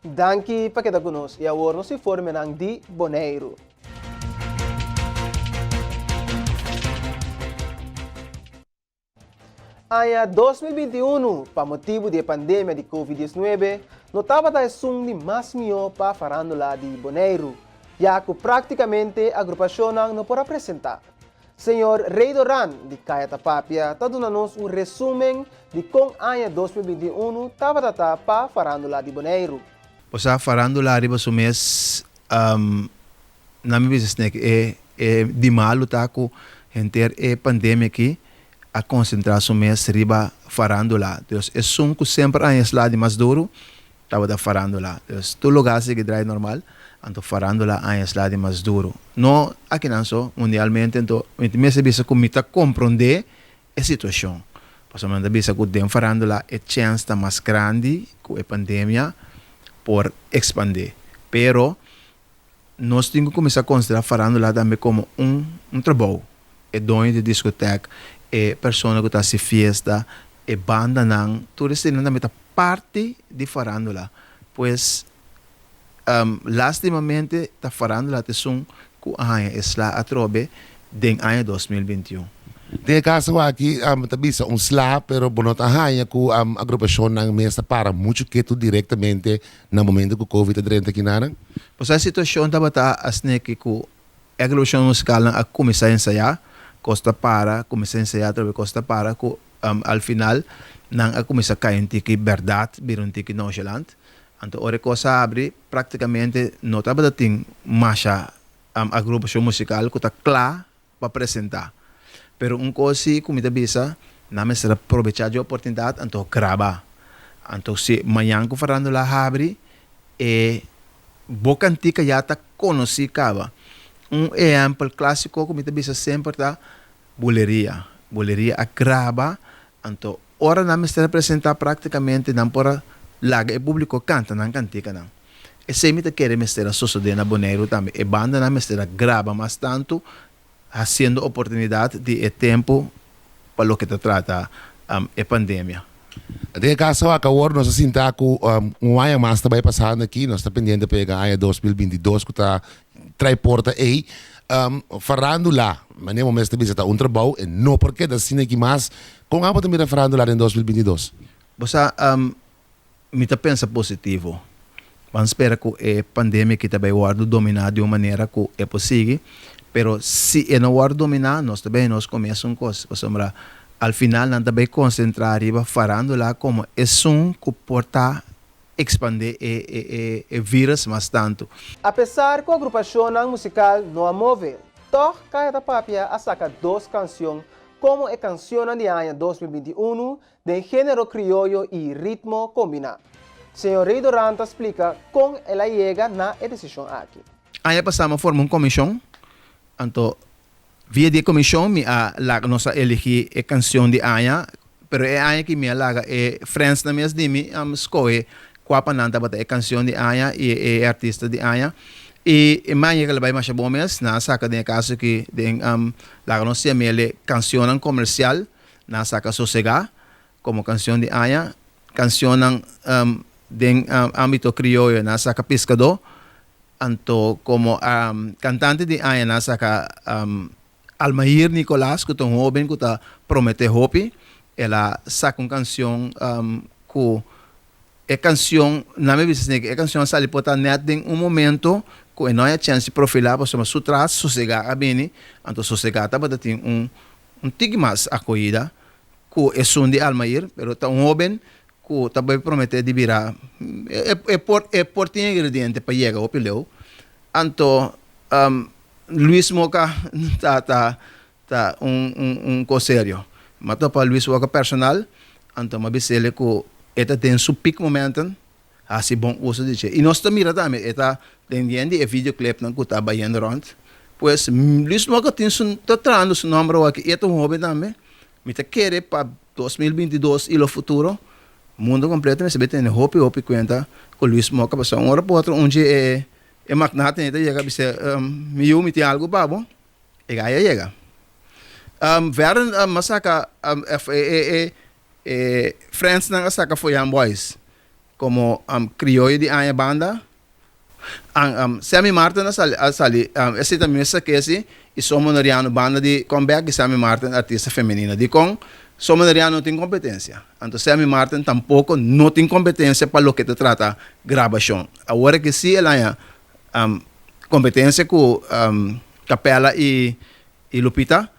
Danki pa keda ku nos i awor nos informenan di Boneiru. Aña 2021, pa motibu di e pandemia di Covid 19, no tabata esun di mas mihó pa farándula di Boneiru, ya ku práktikamente agrupashonnan no por a presentá. Señor Rey Doran di Kaya Ta Papia ta duna nos un resumen di kon aña 2021 tabata ta pa farándula di Boneiru. Bo sa farándula riba su mes na mi bisa snake e e di malu ta ku henter e pandemia aki a konsentrá su mes riba farándula. Dus esun ku semper a haña sla di mas duru Tabata farándula. Dus tur lugar a sigui draai normal, anto farándula a haña sla di mas duru. No akinan so, mundialmente. Anto mi ta mester bisa ku mi ta komprondé e situashon. Pasobra mi ta bisa ku den farándula e chèns ta mas grandi ku e pandemia por ekspandé. Pero nos tin ku kuminsá konsiderá farándula tambe komo un un trabou. E doño di diskotèk, e persona ku ta hasi fiesta, e bandanan, tur eseinan tambe ta parti di farándula. Pues, lastimamente ta farándula ta esun ku a haña e sla atrobe den aña 2021. Den e kaso aki ta bisa un sla, pero bo no ta haña ku agrupashonnan mes ta para muchu ketu direktamente na momento ku covid a drenta kinanan? Pasobra e situashon tabata asneki ku e agrupashon musikalnan a kuminsá ensayá, kos ta para, kuminsá ensayá atrobe kos ta para ku Al final nan a kuminsá kai un tiki bèrdat, bira un tiki nonchalant. Anto ora e kos a abri, praktikamente no tabata tin masha agrupashon musikal ku ta kla pa presentá. Pero un kos si ku mi ta bisa, nan mester a probechá dje oportunidat anto graba. Anto si mañan ku farándula habri, e bo kantika ya ta konosí kaba. Un ehèmpel klásiko ku mi ta bisa semper ta Buleria. Buleria a graba, anto ora nan mester a presenta practicamente nan por a laga e publico canta nan canticanan. Esey mi ta kere mester a sosode na Boneiru tambe. E bandanan mester a graba mas tanto haciendo oportunidad di e tempo pa loke ta trata e pandemia. Den e kaso aki awor nos a sinta ku un aña mas ta bai pasando aki, nos ta pendiente pa yega aña 2022 ku ta trae porta ei. Farandula, manera bo mes ta bisa ta un trabou e no por keda asina aki mas. Kon abo ta mira farandula den 2022? Bo sa, mi ta pensa positivo. Ban spera ku e pandemia aki ta bai wòrdu dominá di un manera ku e por sigui, pero si e no wòrdu dominá nos ta bai nos ku mesun kos, pasobra al final nan ta bai konsentrá riba farándula komo esun ku por ta ekspandé e e vírus mas tantu. Apesar ku agrupashonnan musikal no a move, tòg Kaya Ta Papia a saka dos kansion komo e kansionnan di aña 2021 den género krioyo i ritmo kombiná. Señor Rey Doran ta splika kon el a yega na e desishon aki. Aña pasá mi a forma un komishon, anto via di e komishon mi a laga nos a eligí e kansion di aña, pero e aña aki mi a laga e frensnan mes di mi skohe kua pa nan tabata e kansion di aña i e artista di aña. I e maña ke a bai masha bon mes, nan a saka den e kaso aki den laga nos yam'el kansionnan komersial. Nan a saka Sosegá komo kansion di aña. Kansionnan den ámbito krioyo nan a saka Piskadó. Anto komo kantante di aña nan a saka Almair Nicolaas ku ta un hóben ku ta prometé hopi. El a saka un kansion ku e kansion, nan mi bisa esaki, e kansion a sali por ta nèt den un momento ku e no a chèns di profilá pasobra su tras Sosegá a bini. Anto Sosegá tabata tin un Un tiki mas akohida ku esun di Almair, pero ta un hóben ku ta bai prometé di bira, e por e por tin ingrediente pa yega hopi leu. Anto Luis Moca ta ta ta un un un kos serio. Mi a topa Luis Moca personal, anto mi a bis'el ku e ta den su peak momenten. Hasi bon uso di dje. I nos ta mira tambe e ta den yen di e videoclipnan ku ta bayendo rònt. Pues Luis Moca tin su ta trahando su nòmber awor aki. E ta un hoben tambe. Mi ta kere pa 2022 i lo futuro mundo kompleto mester bay tene hopi hopi kuenta ku Luis Moca pasobra un ora pa otro un dje e e magnatenan ei ta yega bisa mi yu mi tin algu pa bo. E gai a yega. Verder mi a saka e e e friendsnan a saka Foyan Boys. Komo krioyo di aña banda, Sammy Martin a sali a sali esei ta mi mester kesi i Son Boneriano banda di comeback i Sammy Martin artista femenino. Dikon Son Boneriano no tin kompetensia? Anto Sammy Martin tampoko no tin kompetensia pa loke ta trata grabashon. Awor aki si el haña kompetensia ku Capella i Lupita,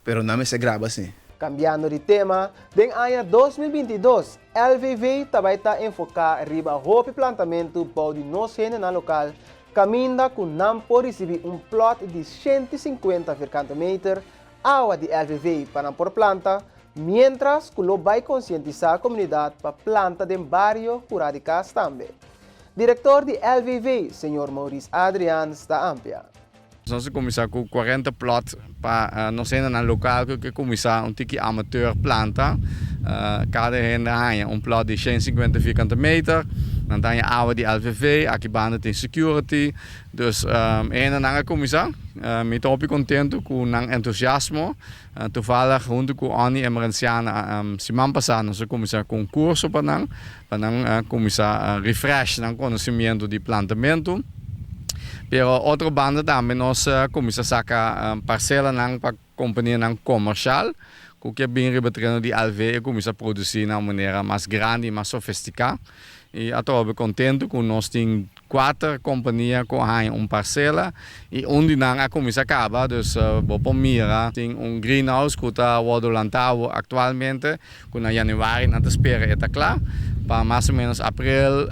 Pero nan mester graba si. Kambiando di tema, den aña 2022 LVV ta bai ta enfoká riba hopi plantamentu bou di nos hendenan lokal kaminda ku nan por risibí un plòt di 150 vierkante meter awa di LVV pa nan por planta, miéntras ku lo bai konsientisá komunidat pa planta den bario kurá di kas tambe. Direktor di LVV, señor Maurice Adriaans ta amplia. Nos a kuminsá ku 40 plòt pa nos hendenan lokal ku ke kuminsá un tiki amateur planta. Kada hende a haña un plòt di 150 vierkante meter. Nan ta haña awa di LVV, aki banda tin security. Dus e hendenan a kuminsá. Mi ta hopi kontentu ku nan entusiasmo. Toevallig huntu ku Onnie Emerenciana siman pasá nos a kuminsá ku un kurso pa nan, pa nan kuminsá refresh nan konosimiento di plantamentu. Pero otro banda tambe nos a kuminsá saka parselanan pa kompanianan komershal ku ke bin riba tereno di LV i kuminsá produsí na un manera mas grandi i mas sofistiká. I atrobe kontentu ku nos tin kuater kompania ku a haña un parsela i un di nan a kuminsá kaba, dus bo por mira tin un greenhouse ku ta wòrdu lantá awor aktualmente ku na yanüari nan ta spera e ta kla pa mas o ménos aprel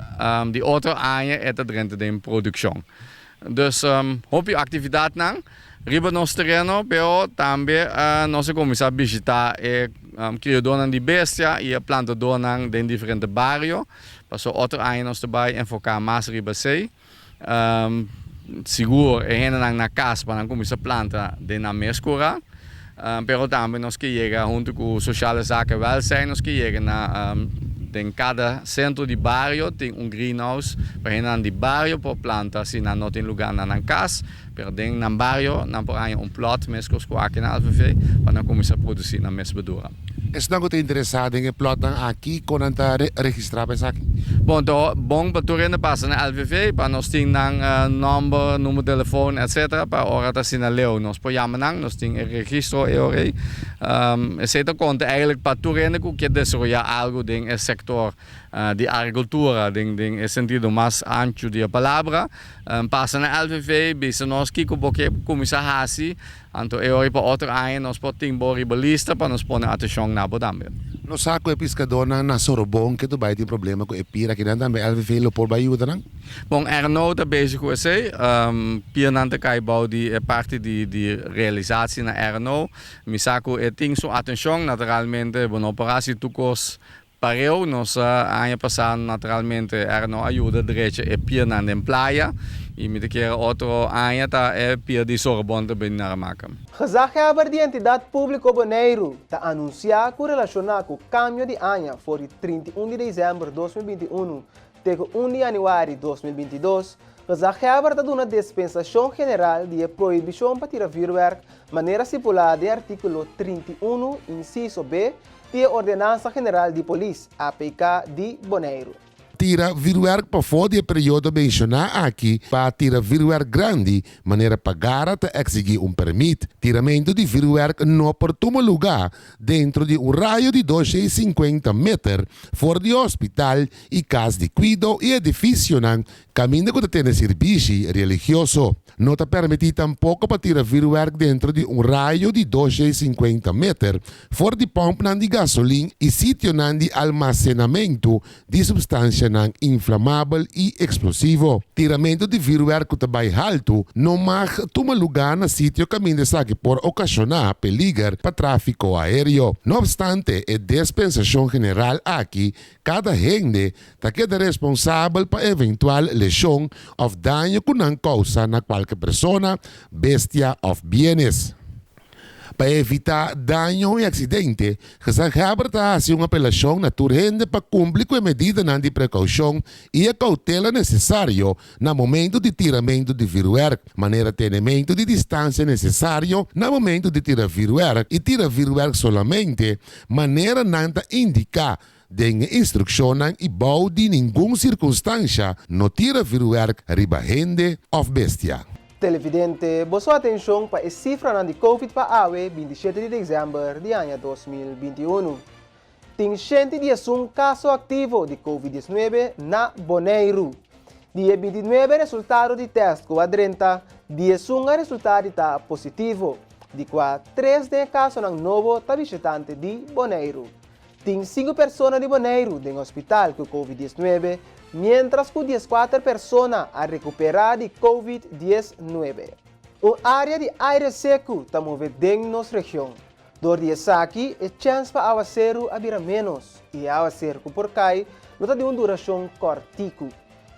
di otro aña e ta drenta den produkshon. Dus hopi aktividatnan riba nos tereno pero tambe nos a kuminsá bishitá e kriadónan di bestia i e plantadónan den diferente bario pasobra otro aña nos ta bai enfoká mas riba esei. Sigur e hendenan na kas pa nan kuminsá planta den nan mes kurá pero tambe nos ke yega huntu ku Sociale Zaken Welzijn nos ke yega na den kada sentro di bario tin un greenhouse pa hendenan di bario por planta si nan no tin lugá na nan kas pero den nan bario nan por haña un plòt meskos ku aki na LVV pa nan kuminsá produsí nan mes berdura. Esnan ku ta interesá den e plòtnan aki, kon nan ta registrá pa esaki? Bon, ta bon pa tur hende pasa na LVV pa nos tin nan nòmber, number di telefòn, etsetera, pa ora ta asina leu nos por yama nan, nos tin e registro e ora ei. Esei ta konta eigentlik pa tur hende ku ke desaroyá algu den e sektor di agrikultura den den e sentido mas anchu di e palabra. Pasa na LVV, bisa nos kiko bo ke kuminsá hasi. Anto e ora pa otro aña nos por tin bo riba lista pa nos pone atenshon na bo tambe. Nos sa ku e piskadónan na Sorobon ke tu bai tin problema ku e pira kinan tambe LVV lo por bai yuda nan? Bon, RNO ta bezig ku esei. Pirnan ta kai bou di e parti di di realisatie na RNO. Mi sa ku e tin su atenshon, naturalmente bo no por hasi tur kos Pareu, nos aña pasá naturalmente er no a yuda drecha e piernan den playa i mi ta kere otro aña ta e pier di Sorobon ta bini na Ramaka. Gezaghebber di Entidat Públiko Boneiru ta anunsiá ku relashoná ku kambio di aña for di 31 di desèmber 2021 te ku 1 di yanüari 2022, Gezaghebber ta duna dispensashon general di e prohibishon pa tira vürwèrk manera stipulá den artíkulo 31, insiso b, di e Ordenansa General di Polis, APK, di Boneiru. Tira vürwèrk pafó di e periodo menshoná aki pa tira vürwèrk grandi, manera pa gara ta eksigí un pèrmit. Tiramentu di vürwèrk no por tuma lugá dentro di un rayo di 250 meter for di hospital i kas di kuido i edifisionan kaminda ku ta tene sirbishi religioso. No ta permití tampoko pa tira vürwèrk dentro di un rayo di 250 meter for di pòmpnan di gasolin i sitionan di almasenamentu di supstansianan inflamabel i eksplosivo. Tiramentu di vürwèrk ku ta bai haltu no mag tuma lugá na sitio kaminda esaki por okashoná peliger pa tráfiko aéreo. No opstante e despensashon general aki, kada hende ta keda responsabel pa eventual leshon òf daño ku nan kousa na kualke persona, bestia òf bienes. Pa evitá daño i aksidente, Gezaghebber ta hasi un apelashon na tur hende pa kumpli ku e medidanan di prekoushon i e koutela nesesario na momentu di tiramentu di vürwèrk, manera tenementu di distansia nesesario na momentu di tira vürwèrk i tira vürwèrk solamente manera nan ta indiká. Den e instrukshonnan i bou di ningun sirkunstansha no tira vürwèrk riba hende òf bestia. Televidente, boso atenshon pa e sifranan di Covid pa awe 27 di desèmber di aña 2021. Tin 111 kaso aktivo di Covid 19 na Boneiru. Di e 29 resultado di tèst ku a drenta, 11 a resultá di ta positivo, di kua tres den e kasonan nobo ta bishitante di Boneiru. Tin sinku persona di Boneiru den hospital ku Covid 19, miéntras ku 14 persona a rekuperá di Covid 19. Un área di aire seku ta move den nos region. Dor di esaki, e chèns pa awaseru a bira ménos i e awaseru ku por kai lo ta di un durashon kòrtiku.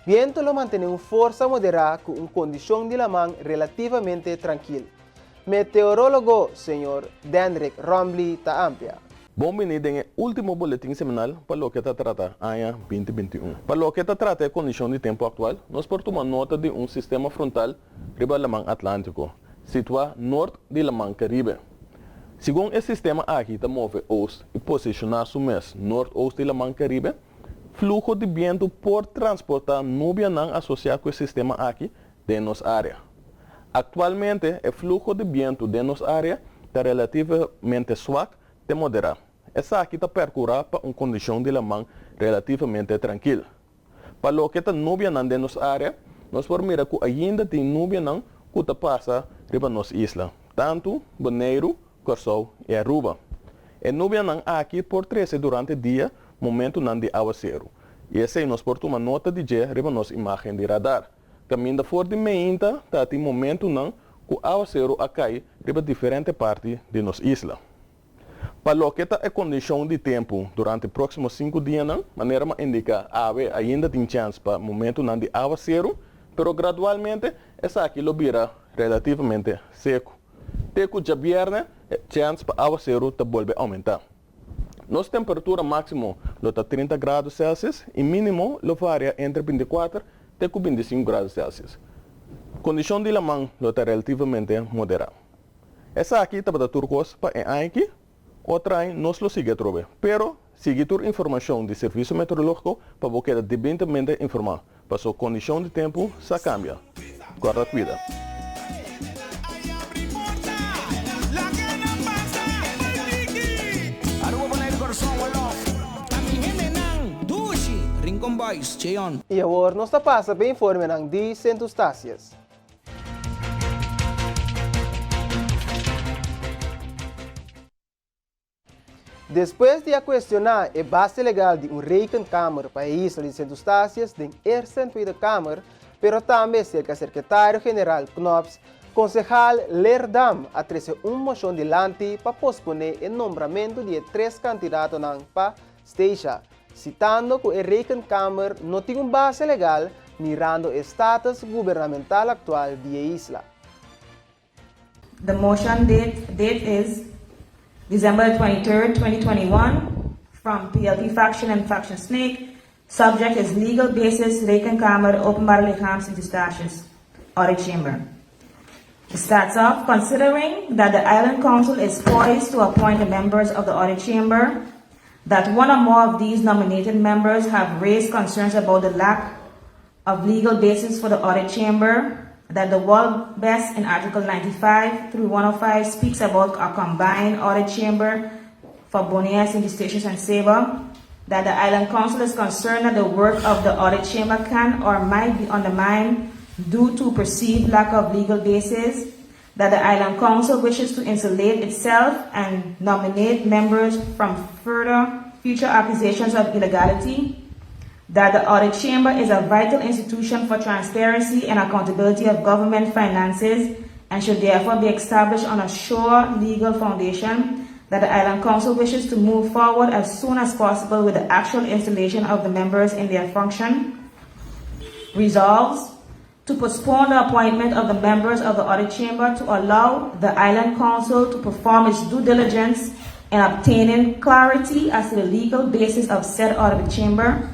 Bientu lo mantené un forsa moderá ku un kondishon di laman relativamente trankil. Meteorólogo señor Dendrick Rombley ta amplia. Bon bini den e ultimo boletin semanal pa loke ta trata aña 2021. Pa loke ta trata e kondishon di tempu aktual, nos por tuma nota di un sistema frontal riba Laman Atlántiko, situá nort di Laman Karibe. Segun e sistema aki ta move oost i posishoná su mes noord-oost di Laman Karibe, fluho di bientu por transportá nubianan asosiá ku e sistema aki den nos área. Aktualmente e fluho di bientu den nos área ta relativamente swak te moderá. Esaki ta perkurá pa un kondishon di laman relativamente trankil. Pa loke ta nubianan den nos área, nos por mira ku ainda tin nubianan ku ta pasa riba nos isla, tantu Boneiru, Kòrsou i Aruba. E nubianan aki por trese durante dia momentunan di awaseru, i esei nos por tuma nota di dje riba nos imágen di radar. Kaminda for di meinta ta tin momentunan ku awaseru a kai riba diferente parti di nos isla. Pa loke ta e kondishon di tempu durante próksimo sinku dianan, manera mi a indiká awe ainda tin chèns pa momentunan di awaseru, pero gradualmente esaki lo bira relativamente seku. Te ku djabièrnè e chèns pa awaseru ta bolbe oumentá. Nos temperatura máksimo lo ta 30 grado Celsius i mínimo lo varia entre 24 te ku 25 grado Celsius. Kondishon di laman lo ta relativamente moderá. Esaki tabata tur kos pa e aña aki. Otro aña nos lo sigui atrobe. Pero, sigui tur informashon di Servisio Meteorológiko pa bo keda debidamente informá, paso kondishon di tempu sa kambia. Guarda kuida. I awor nos ta pasa pa e informenan di Sint Eustatius. Despues di a cuestiona e base legal di un rekenkamer pa e isla di Sint Eustatius den Eerste en Tweede Kamer, pero tambe cerca Secretario General Knops, Concejal Leerdam a trece un mocion dilanti pa pospone e nombramento di e tres candidatonan pa Statia, citando cu e rekenkamer no tin un base legal mirando e status gubernamental actual di e isla. The motion date date is December 23rd, 2021, from PLP faction and faction Snake. Subject is legal basis Rekenkamer Openbaar Lichaam Sint Eustatius Audit Chamber. It starts off considering that the Island Council is poised to appoint the members of the Audit Chamber, that one or more of these nominated members have raised concerns about the lack of legal basis for the audit chamber, that the World Best in Article 95 through 105 speaks about a combined audit chamber for Bonaire, St. Eustatius, and Saba, that the Island Council is concerned that the work of the audit chamber can or might be undermined due to perceived lack of legal basis, that the Island Council wishes to insulate itself and nominate members from further future accusations of illegality, that the audit chamber is a vital institution for transparency and accountability of government finances and should therefore be established on a sure legal foundation, that the Island Council wishes to move forward as soon as possible with the actual installation of the members in their function, resolves to postpone the appointment of the members of the audit chamber to allow the Island Council to perform its due diligence in obtaining clarity as to the legal basis of said audit chamber,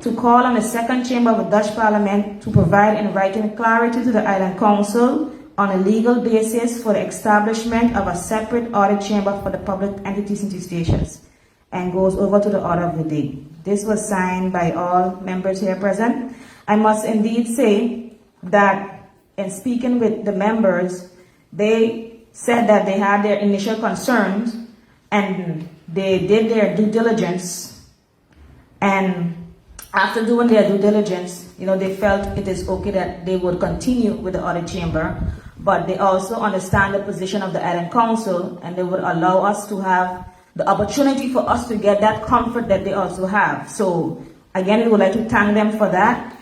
to call on the second chamber of the Dutch Parliament to provide in writing clarity to the Island Council on a legal basis for the establishment of a separate audit chamber for the public entities and stations. And goes over to the order of the day. This was signed by all members here present. I must indeed say that in speaking with the members, they said that they had their initial concerns and they did their due diligence. And after doing their due diligence, you know, they felt it is okay that they would continue with the audit chamber, but they also understand the position of the Island Council and they would allow us to have the opportunity for us to get that comfort that they also have. So again, we would like to thank them for that.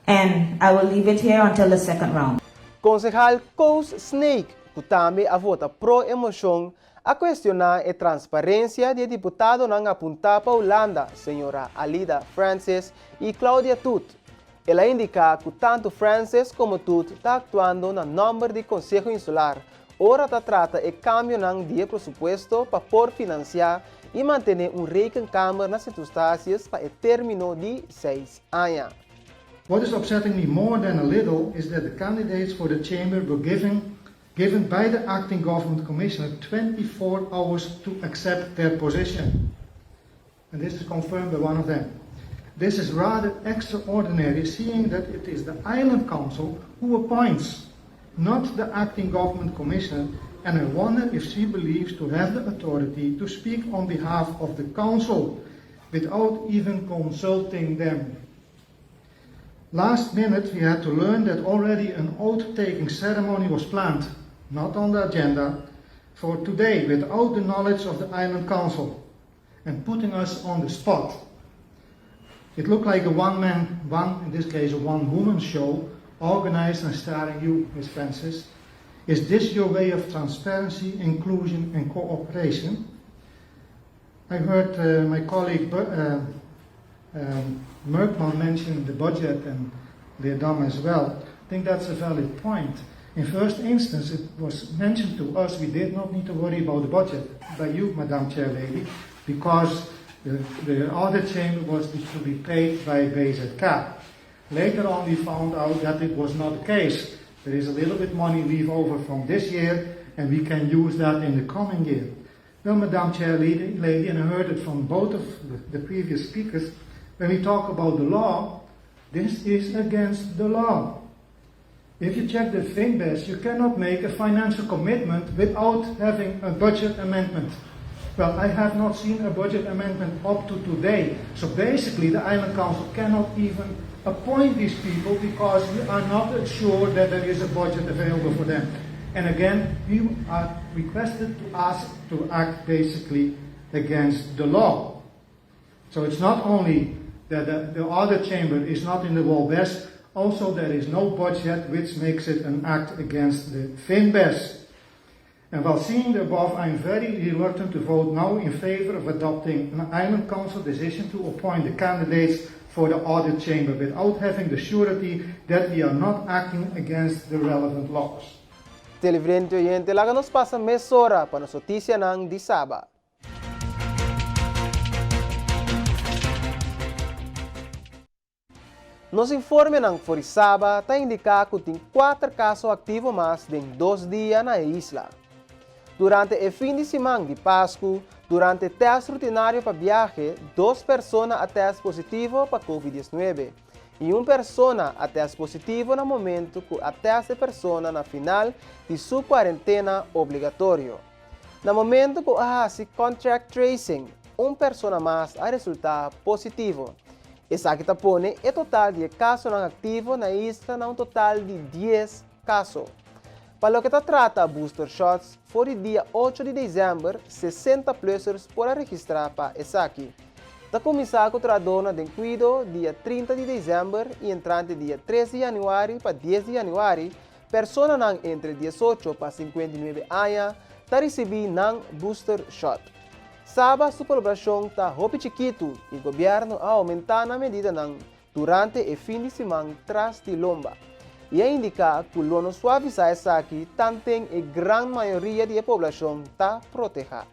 And I will leave it here until the second round. Konsehal Koos Sneek, ku tambe a vota pro e moshon, a kuestioná e transparensia di e diputadonan apuntá pa Hulanda, señora Alida Francis i Claudia Toet. El a indiká ku tantu Francis komo Toet ta aktuando na nòmber di Konseho Insular ora ta trata e kambionan di e presupuesto pa por finansiá i mantené un rekenkamer na Sint Eustatius pa e término di seis aña. What is upsetting me more than a little is that the candidates for the chamber were given given by the acting government commissioner 24 hours to accept their position. And this is confirmed by one of them. This is rather extraordinary, seeing that it is the Island Council who appoints, not the acting government commissioner, and I wonder if she believes to have the authority to speak on behalf of the council without even consulting them. Last minute, we had to learn that already an oath-taking ceremony was planned, not on the agenda, for today without the knowledge of the Island Council and putting us on the spot. It looked like a one-man, one, in this case, a one-woman show, organized and starring you, Ms. Francis. Is this your way of transparency, inclusion and cooperation? I heard my colleague Merkman mention the budget and Leerdam as well. I think that's a valid point. In first instance, it was mentioned to us we did not need to worry about the budget by you, Madam Chairlady, because the, the audit chamber was to be paid by BZK. Later on, we found out that it was not the case. There is a little bit money left over from this year, and we can use that in the coming year. Well, Madam Chairlady, lady, and I heard it from both of the, the previous speakers, when we talk about the law, this is against the law. If you check the FinBES, you cannot make a financial commitment without having a budget amendment. Well, I have not seen a budget amendment up to today. So basically, the Island Council cannot even appoint these people because we are not sure that there is a budget available for them. And again, we are requested to ask to act basically against the law. So it's not only that the, the audit chamber is not in the WOLBES, also there is no budget which makes it an act against the FinBES. And while seeing the above, I am very reluctant to vote now in favor of adopting an Island Council decision to appoint the candidates for the audit chamber without having the surety that we are not acting against the relevant laws. Televidente oyente, laga nos pasa mesora pa nos notisianan di Saba. Nos informenan for di Saba ta indiká ku tin kuater kaso aktivo mas den dos dia na e isla. Durante e fin di siman di Pasku, durante tèst rutinario pa biahe, dos persona a tèst positivo pa Covid 19 i un persona a tèst positivo na momentu ku a tèst e persona na final di su kuarentena obligatorio. Na momentu ku a hasi contract tracing, un persona mas a resultá positivo. Esaki ta pone e total di e kasonan aktivo na e isla na un total di dies kaso. Pa loke ta trata booster shots, for di dia ocho di desèmber 60 plussers por a registrá pa esaki. Ta kuminsá ku trahadónan den kuido dia 30 di desèmber i entrante dia 3 di yanüari pa 10 di yanüari, Personanan entre 18 pa 59 aña ta risibí nan booster shot. Saba su poloblashon ta hopi chikitu i gobièrnu a oumentá nan medidanan durante e fin di siman tras di lomba i a indiká ku lo no suavisá esaki tanten e gran mayoria di e poblashon ta protehá.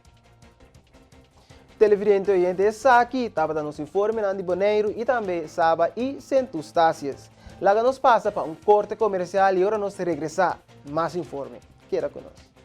Televidente oyente esaki tabata nos informenan di Boneiru i tambe Saba i Sint Eustatius. Laga nos pasa pa un korte komersial i ora nos regresá, mas informe. Keda ku nos.